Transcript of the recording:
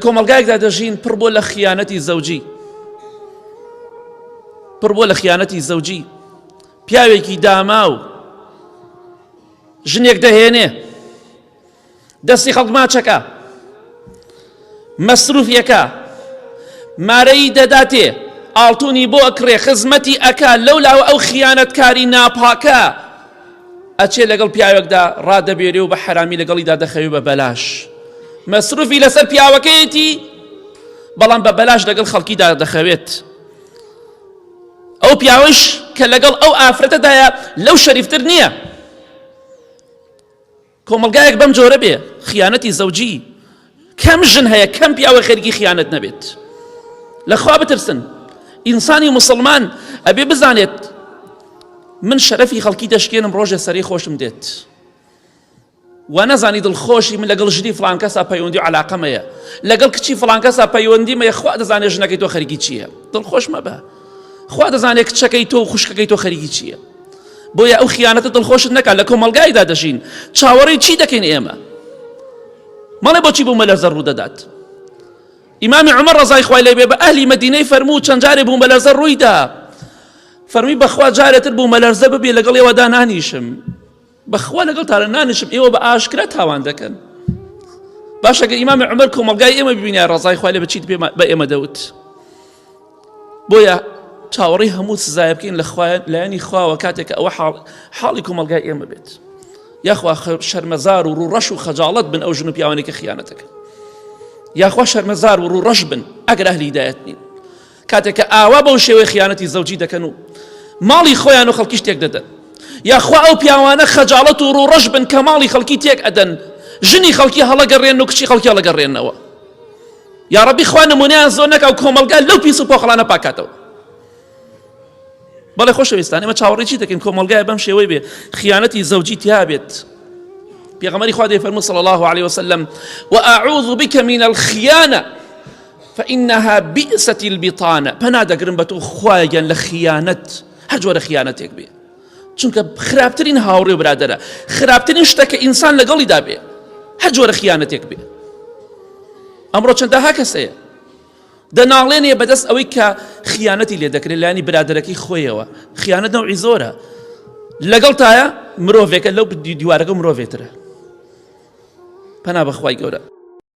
کۆمەڵگایەکدا دەژین پڕ بووە لە خیانەتی زەوجی پڕ بووە لە خیانەتی زەوجی پیاوێکی داماو ژنێک دەهێنێ دەستی خەڵک ماچەکە مەسروفیەکە مارەی دەداتێ ئاڵتونی بۆ ئەکڕێ خزمەتی ئەکا لەو لاوە ئەو خیانەتکاری ناپاکە ئەچێ لەگەڵ پیاوێکدا ڕادەبێرێ و بە حەرامی لەگەڵیدا دەخەوێ بە بەلاش مەسروفی لەسەر پیاوەکەیەتی بەڵام بە بەلاش لەگەڵ خەڵکیدا دەخەوێت ئەو پیاوەش کە لەگەڵ ئەو ئافرەتەدایە لەو شەریفتر نییە کۆمەڵگایەک بەم جۆرە بێ خیانەتی زەوجی کەم ژن هەیە کەم پیاوە خەریکی خیانەت نەبێت لەخوا بترسن ئینسانی مسلمان ئەبێ بزانێت من شەرەفی خەڵکی دەشکێنم ڕۆژێ سەری خۆشم دێت و نەزانی دڵخۆشی من لەگەڵ ژنی فلان کەسا پەیوەندی و علاقەم هەیە لەگەڵ کچی فلان کەسا پەیوەندیم هەیە خوا دەزانێت ژنەکەی تۆ خەریکی چییە دڵخۆش مەبە خوا دەزانێت کچەکەی تۆ و خوشکەکەی تۆ خەریکی چییە بۆیە ئەو خیانەتە دڵخۆشت نەکات لە کۆمەڵگایدا دەژین چاوەڕێی چی دەکەین ئێمە مەڵێ بۆچی بوومەلەرزە ڕوودەدات ئیمامی عمر ڕزای خوای لێ بێ بە ئەهلی مەدینەی فەرموو چەند جارێ بوومەلەرزە ڕوویدا فەرمی بەخوا جارێتر بوومەلەرزە ببێ لەگەڵ ئێوەدا نانیشم بەخوا لەگەڵتانە نانیشم ئێوە بە ئاشکرا تاوان دەکەن باشە گەر ئیمامی عمر کۆمەڵگای ئێمە ببینە ڕزای خوای لێ بچیت بە ئێمە دەوت بۆیە چاوەڕێی هەموو سزایە بکەین لە لایەنی خواوە کاتێک کە ئەوە حاڵی کۆمەڵگای ئێمە بێت یاخوا شەرمەزار و ڕووڕەش و خەجاڵەت بن ئەو ژن و پیاوانەی کە خیانەتەکەن یاخوا شەرمەزار و ڕووڕەش بن ئەگەر ئەهلی هیدایەت نین کاتێک کە ئاوا بەو شێوەی خیانەتی زەوجی دەکەن و ماڵی خۆیان و خەڵکیش تێک دەدەن یاخوا ئەو پیاوانە خەجاڵەت و ڕووڕەش بن کە ماڵی خەڵکی تێک ئەدەن ژنی خەڵکی هەڵەگەڕێن و کچی خەڵکی هەڵەگەڕێنەوە یاڕەبی خوا نمونەیان زۆر نەکا و کۆمەڵگا لەو پیس و پۆخڵانە پاکاتەوە بەڵێ خۆشەویستان ئێمە چاوەڕێ چی دەکەین کۆمەڵگای بەم شێوەی بێ خیانەتی زەوجی تیا بێت پێغەمبەری خوا دەیفەرموو صلی الله عليه وسلم وأعوذ بك من الخيانة فإنها بئست البطانة پەنا دەگرم بە تۆ خوایە گیان لە خیانەت هەر جۆرە خیانەتێک بێ چونکە خراپترین هاوڕێ و برادەرە خراپترین شتە کە ئینسان لەگەڵیدا بێ هەر جۆرە خیانەتێک بێ ئەمڕۆ چەندەها کەس هەیە دەناڵێنێ بەدەست ئەوەی کە خیانەتی لێ دەکرێت لانی برادەرەکەی خۆیەوە خیانەت نەوعی زۆرە لەگەڵ تایە مرۆڤێکە لەو دیوارەکە مرۆڤێترە پەنا بەخوای گەورە.